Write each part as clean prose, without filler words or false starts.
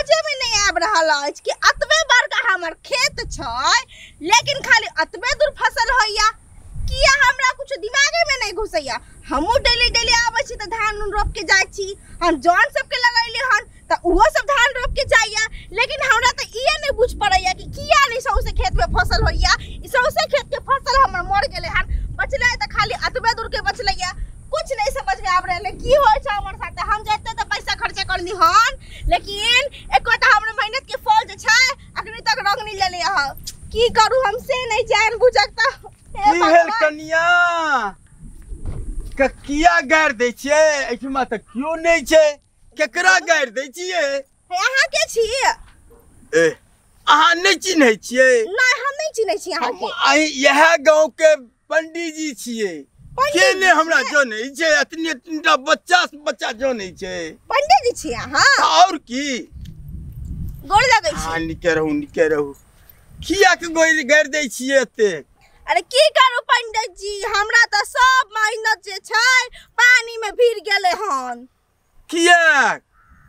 समझे में नहीं आबि रहल अछि कि एतबे बड़का हमर खेत छै लेकिन खाली एतबे दूर फसल होइया। किया हमरा कुछ दिमागे में नहीं घुसैया। हमहूँ डेली डेली आबै छी तऽ धान उन रोप के जाइ छी, हम जौन सबके लगैली हन तऽ ओहो सब धान रोप के जाइया, लेकिन हमरा तऽ इहे नहीं बुझ पड़ैया कि किया नहीं सौंसे खेत में फसल होइया। ई सौंसे खेत के फसल हमर मर गेलै हन, बचलै तऽ खाली एतबे दूर के बचलैया। कुछ नहीं समझ में आबि रहलै की होइ छै हमर साथे। हम जते तऽ पैसा खर्चा करनी हन लेकिन एकोटा हमर मेहनत के फल जे छै अखनी तक रंग नहीं लेले हँ। की करू हम से नहीं जान बुझक तऽ। की भेल कनिया, किया गारि दै छियै? एहिठमा तऽ केओ नहि छै, केकरा गारि दै छियै? अहाँ के छी? ए अहाँ नहि चिन्है छियै? नहि, हम नहि चिन्है छी अहाँके। अहीं इएह गाँव के पंडीजी छियै। के नहि हमरा जनै छै, एतनी एतनीटा बच्चा बच्चा जनै छै। पंडीजी छी अहाँ? आओर की। गोर लगै छी। हाँ, नीके रहू नीके रहू। किया के गारि दै छियै एतेक? अरे की करू पंडित जी, हमरा तऽ सब मेहनत जे छै पानी में भीड़ गेलै हन। किया?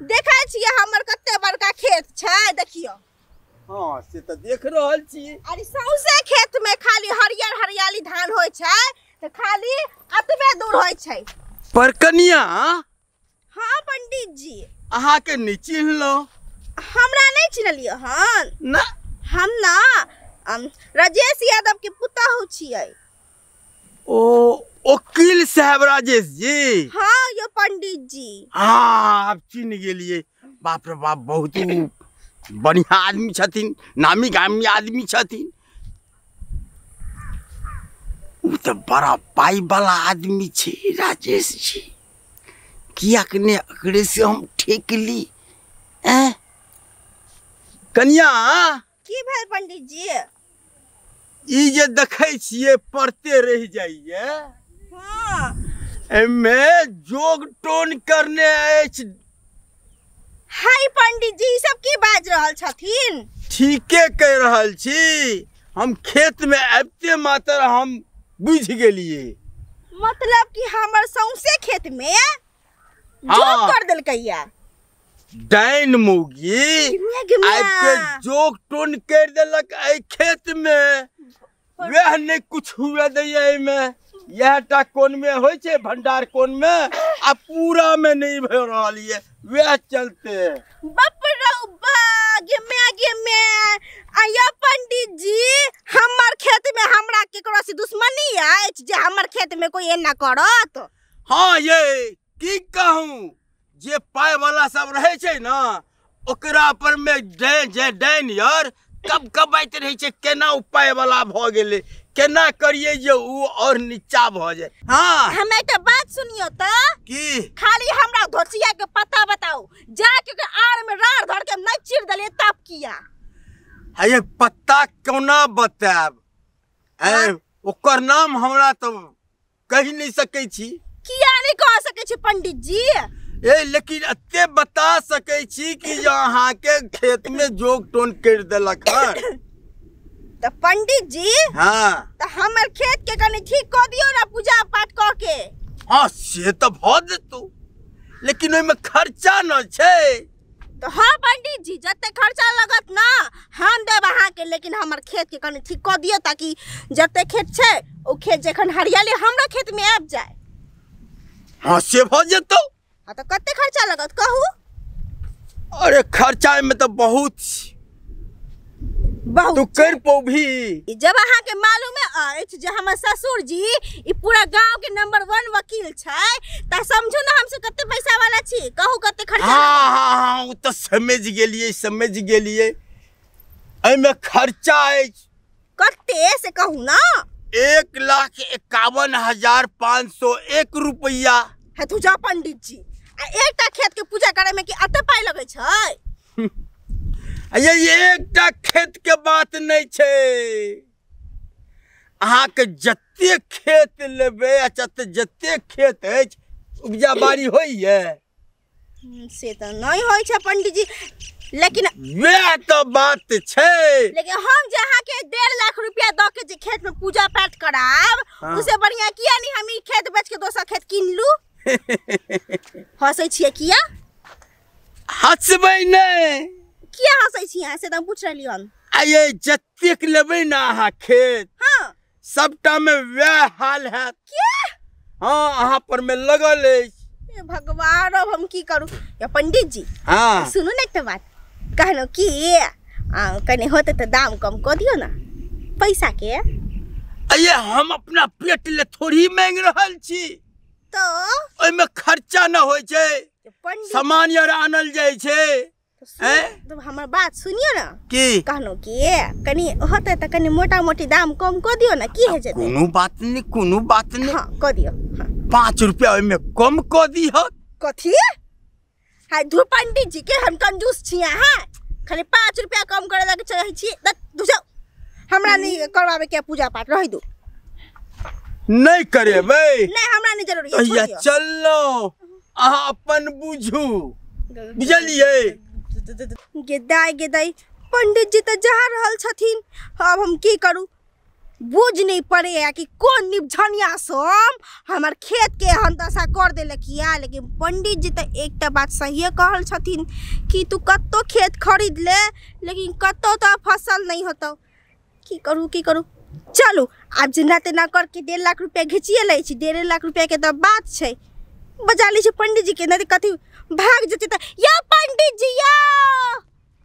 देखै छियै हमर कते बड़का खेत छै, देखियौ। हाँ से तऽ देख रहल छी। अरे सौंसे खेत में खाली हरियर हरियाली धान होइ छै तऽ खाली एतबे दूर होइ छै। पर कनिया। हाँ पंडित जी। अहाँके नहि चिन्हलहुँ? हमरा नहि चिन्हलियै हन? ना। हम ना राजेश यादव के पुतहु छियै। ओ वकील साहब राजेश जी? हाँ यो पंडित जी। हाँ आब चिन्ह गेलियै। बाप रे बाप, बहुत बढ़िया आदमी छथिन, नामी गामी आदमी छथिन। ओ तऽ बड़ा पाइ वाला आदमी छै राजेश जी। कियाक ने एकरे से हम ठेक ली। कनिया। की भेल पंडित जी? ई जे देखै छियै पढ़ते रहि जाइए। हाँ। एहिमे जोग टोन करने अछि। हाय पंडित जी, ई सब की बाजि रहल छथिन? ठीके कहि रहल छी। हम खेत में आबिते मात्र हम बुझि गेलियै। मतलब कि हमर सौंसे खेत में जोग कर देलकैया। डाइन मौगी आबि के जोग टोन करि देलक एहि खेत में। वएह नहि कुछ हुए दैया एहिमे। इएह टा कोन में होइ छै भंडार कोन में, आ पूरा में नहीं भऽ रहल ये, वएह चलते। बाप रौ बा, गे गे आया पंडित जी, हमर खेत में हमरा केकरो से दुश्मनी अछि जे हमर खेत में कोई एना करत? हाँ ये की कहूँ, जे पाइ वाला सब रहै छै ना ओकरा पर में डैन डैन यार कब कबाइत रहै छै, केना ओ पाइ वाला भऽ गेलै, केना करियै जे ओ और नीचा भऽ जाय। हाँ हम एकटा बात सुनियौ तऽ। की? खाली हमरा धोसिया के पता बताउ, जाके के आड़ में राड़ धर के नहीं चीर देलियै तब किया? हे पत्ता कोना बतायब? ओकर नाम हमरा तऽ कहि नहि सकै छी। किया नहीं कह सकै छी पंडित जी? ए लेकिन एते बता सकै छी कि जे अहाँके खेत में जोग टोन करि देलक हन। तऽ पंडित जी। हाँ। तऽ हमर खेत के कनि ठीक कऽ दियौ ना पूजा पाठ कऽ के। हाँ से तऽ भऽ जेतौ, लेकिन ओहिमे खर्चा न छै। तऽ हाँ पंडित जी, जते खर्चा लगत ना हम देब अहाँके, लेकिन हमर खेत के कनि ठीक कऽ दियौ ताकि जते खेत छै ओ खेत जखन हरियाली हमरा खेत में आबि जाय। हाँ से भऽ जेतौ। हाँ तऽ कते खर्चा लगत कहू? अरे खर्चा में तऽ बहुत बहुत। तू कर पौभी। जब अहाँके मालूम अछि जे हमर ससुर जी ई पूरा गांव के नंबर 1 वकील छै तऽ समझू ना हमसे कते पैसा वाला छी। कहू कते खर्चा? हाँ हाँ हाँ, ओ तऽ समझ गेलियै समझ गेलियै। एहिमे खर्चा अछि कते से कहू ना? 1,51,501 रुपैआ। हे तू जा पंडित जी, आ एकटा खेत के पूजा करे में की एते पाइ लगै छै? ये एकटा खेत के बात नहीं छै। अहाँके जते खेत लेबै आ जते खेत अछि उपजा बाड़ी होइए? से तऽ नहीं होइ छै पंडित जी, लेकिन वएह तऽ बात छै। लेकिन हम जे अहाँके 1.5 लाख रुपया दऽ के जे खेत में पूजा पाठ कराब, उसे बढ़िया किया नहीं हम ई खेत बेच के दोसर खेत कीन लू? हँसै छियै किया? हँसबै नहि। किया हंसै छी अहाँ से त हम पूछ रहली हन। आ ये जतेक लेबै ना अहाँ खेत, हाँ, सबटा में वएह हाल हैत। के? हाँ, अहाँ पर में लगल अछि। हे भगवान, अब हम की करू? या पंडित जी, हाँ सुनू ने एकटा बात कहलहुँ कि कनि होते तऽ दाम कम कऽ दियौ ने पैसा के। अये हम अपना पेट ले थोड़ी मांगि रहल छी, तऽ ओहिमे खर्चा न होइ छै, पंडित सामान यार आनल जाइ छै। तऽ हमर बात सुनियौ ने। की कहलहुँ कि कनि होते तऽ कनि मोटा मोटी दाम कम कऽ दियौ ने, की होइ जेतै? कोनो बात नहि, कोनो बात नहि। हाँ कऽ दियौ। हाँ 5 रुपया ओहिमे कम कऽ दिहक। कथी? हाय धू पंडित जी के हम कंजूस छी अहाँ, खाली 5 रुपया कम करे लगे चाहै छी। धू जाउ, हमरा नहीं करवावे के पूजा पाठ, रहि दू। नहीं करेबै? नहीं, हमरा नहीं जरूरी है, तहिया छोड़ दियौ। चललो अहाँ अपन बुझू, बुझलियै? गेदाई गेदाई पंडित जी तऽ जा रहल छथिन, अब हम की करू? बुझ नहीं पड़े कि कोन निपझनिया सब हमर खेत के एहन दशा कर देलक या। लेकिन पंडित जी तऽ एकटा बात सहिए कहल छथिन कि तू कत्तो खेत खरीद ले लेकिन कत्तो तो फसल नहीं होतौ। की करू की करू? चलू आब जेना तेना करके 1.5 लाख रुपया घिचिए लै छी। 1.5 लाख रुपया के तऽ बात छै, बजा लै छी पंडित जी के, नहीं तऽ कथी भाग जेतै। तऽ या पंडित जी, या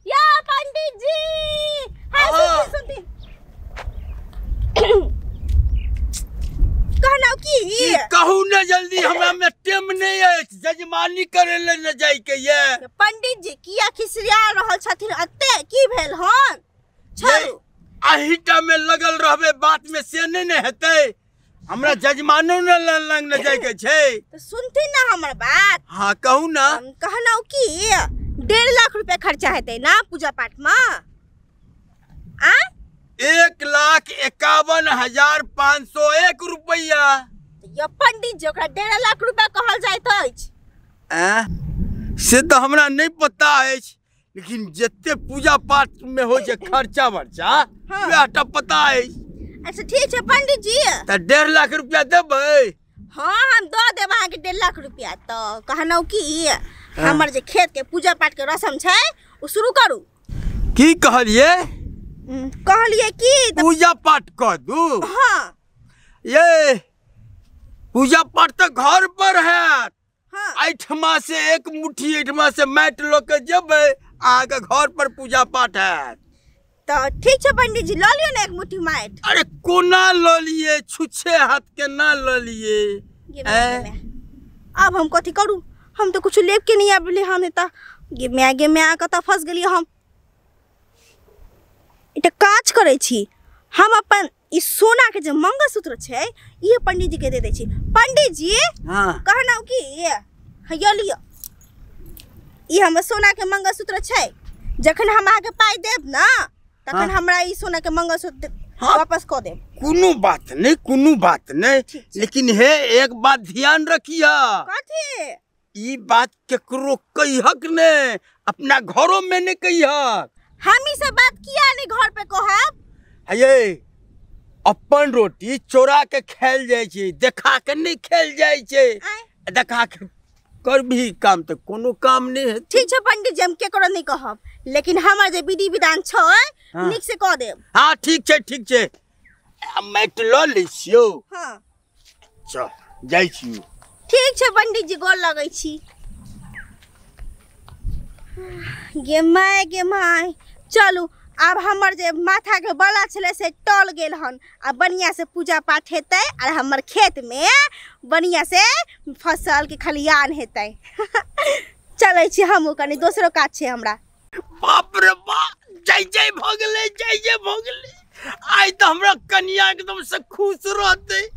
या पंडित जी, हाँ हाँ। सुनती सुनती कहलहुँ की कहू ने जल्दी, हमरा में टेम नहीं अछि, जजमानी करे ले न जाय के ये। पंडित जी किया खिसिया रहल छथिन अते, की भेल हन? छोड़ू, अहीटा में लगल रहबे बात में से नहीं ने हेतै, हमरा जजमानो ने लग न जाय के छै। तऽ सुनथिन ना हमर बात। हाँ कहू ना। हम कहलहुँ की 1.5 लाख रुपया खर्चा हेतै ना पूजा पाठ में? आ 1,51,501 रुपया। या पंडित जी ओकरा 1.5 लाख रुपया कहल जाइत अछि। से तऽ हमरा नहीं पता अछि, लेकिन जते पूजा पाठ में होइ छै खर्चा वर्चा हाँ। वएह टा पता अछि। अच्छा ठीक छै पंडित जी, तऽ 1.5 लाख रुपया देबै? हाँ हम दऽ देब अहाँके 1.5 लाख रुपया। तऽ कहलहुँ कि हमर जे खेत के पूजा पाठ के रसम छै ओ शुरू करू। की कहलियै? कहलियै कि पूजा पाठ कऽ दू? हाँ। ये पूजा पाठ तऽ घर पर हैत। हाँ। एहिठमा से एक मुट्ठी एहिठमा से माटि लऽ के जेबै, अहाँके घर पर पूजा पाठ हैत। तऽ ठीक छै पंडित जी, लऽ लियौ ने एक मुट्ठी माटि। अरे कोना लऽ लियै, छुच्छे हाथ के ना लऽ लियै। गे माय, गे माय। आब हम कथी करू? हम तऽ कुछ लेब के नहीं आबले हन। एतऽ गे माय कतऽ फंस गेलियै हम? एकटा काज करै छी, हम अपन ई सोना के जे मंगलसूत्र छै इहे पंडित जी के दे दै छी। पंडित जी हाँ कहलहुँ कि हैया लिअ, ई हमर सोना के मंगलसूत्र छै, जखन हम अहाँके पाइ देब ना तखन हाँ। हमरा ई सोना के मंगलसूत्र हाँ। वापस कऽ देब। कोनो बात नहीं, कोनो बात नहीं, लेकिन हे एक बात ध्यान रखिया। कथी? ई बात केकरो कहिहक ने, अपना घरों में नहीं कहिहक। हम ई सब बात किया नहीं घर पे कहब? हे अपन रोटी चोरा के खायल जाइ छै, देखा के नहीं खायल जाइ छै। आँय? देखा के कर भी काम तऽ कोनो काम नहीं हेतै। ठीक छै पंडित जी, हम केकरो नहीं कहब, लेकिन हमर जे विधि विधान छै हाँ। नीक से कऽ देब। हाँ ठीक छै, ठीक छै, माटि लऽ लै छियौ। हाँ चल जाइ छियौ। ठीक छै पंडित जी, गोर लगै छी। गे माय गे माय, चलू आब हमर जे माथा के बला छलै से टल गेल हन। आ बढ़िया से पूजा पाठ हेतै और हमर खेत में बढ़िया से फसल के खलियान हेतै। चलै छी हमहूँ, कनि दोसरो काज छै हमरा। बाप रे बाप, जय जय भऽ गेलै, जय जय भऽ गेलै। आइ तऽ हमरा कनिया एकदम से खुश रहतै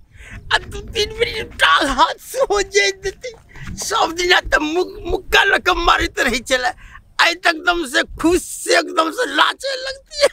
आ 2-3 मिनट टांग हाथ से हो जाइत देतै। सब दिना तऽ मुक्का लऽ कऽ मारैत रहै छलै, आइ तऽ एकदम से खुश से एकदम से नाचे लगती।